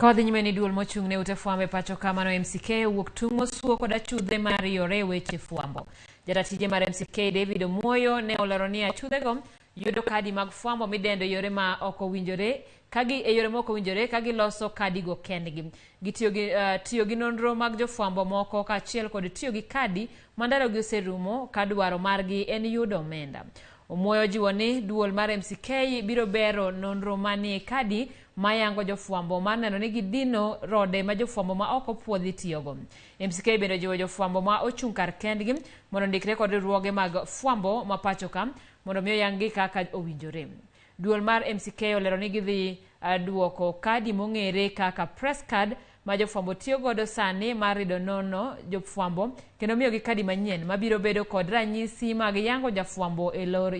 Ka wadhi nyime ni duol mochung' ne ute fwambo e pacho ka mano MCK owuok tung' mosuo kod achudhe mariyore e weche fwambo. Jata tije mar MCK David Omuoyo ne olero ni achudhego yudo kadi mag fwambo midendo e yore ma ok owinjore kagi e yore ma ok owinjore ka giloso kadigo kendgi. Gitiyo gi tiyo gi nonro mag jofwambo moko kaachiel kod tiyo gi kadi ma ndalogi oserumo ka dwaro margi en yudo omenda. Omuoyo jiwo ni duol mar MCK biro bero nonro manie kadi mayango jofwambo mar neno ni gidino rode ma jofwambo ma ok opuodhi tiyogo. MCK bende ojiwo jofwambo ma ochung' kar kendgi mondo ondikre kod riwruoge mag fwambo ma pacho ka mondo mi oyang-gi kaka owinjore. Duol mar MCK olero ni gidhi duoko kadi mong'ere kaka press card ma jofwambo tiyo godo sani mar rido nono jofwambo kendo miyogi kadi manyien mabiro bedo kod ranyisi mag yango jafwambo e lor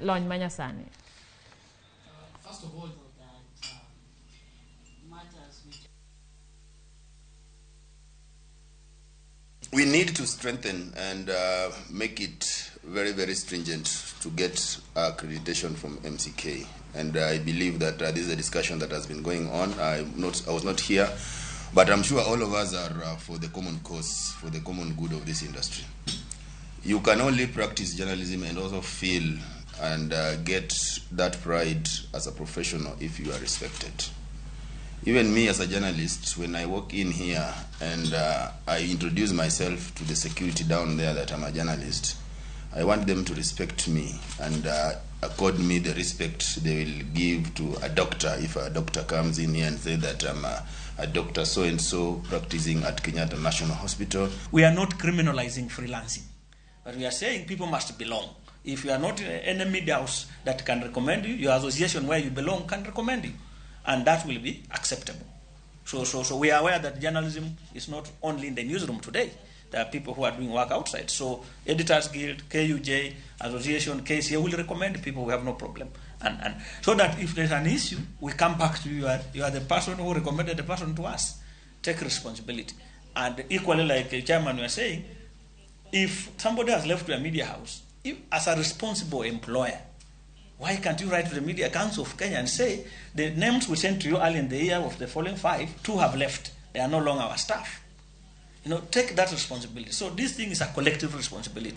lony manyasani. First of all, that matters which We need to strengthen and make it very, very stringent to get accreditation from MCK. And I believe that this is a discussion that has been going on. I was not here, but I'm sure all of us are for the common cause, for the common good of this industry. You can only practice journalism and also feel and get that pride as a professional if you are respected. Even me as a journalist, when I walk in here and I introduce myself to the security down there that I'm a journalist, I want them to respect me and accord me the respect they will give to a doctor if a doctor comes in here and say that I'm a doctor so-and-so practicing at Kenyatta National Hospital. We are not criminalizing freelancing, but we are saying people must belong. If you are not in any media house that can recommend you, your association where you belong can recommend you, and that will be acceptable. So we are aware that journalism is not only in the newsroom today. There are people who are doing work outside. So Editors Guild, KUJ, Association, KCA will recommend people. We have no problem. And so that if there's an issue, we come back to you. You are the person who recommended the person to us. Take responsibility. And equally, like the chairman was saying, if somebody has left your media house, if, as a responsible employer, why can't you write to the Media Council of Kenya and say, the names we sent to you early in the year of the following 5, 2 have left. They are no longer our staff. Take that responsibility. So this thing is a collective responsibility.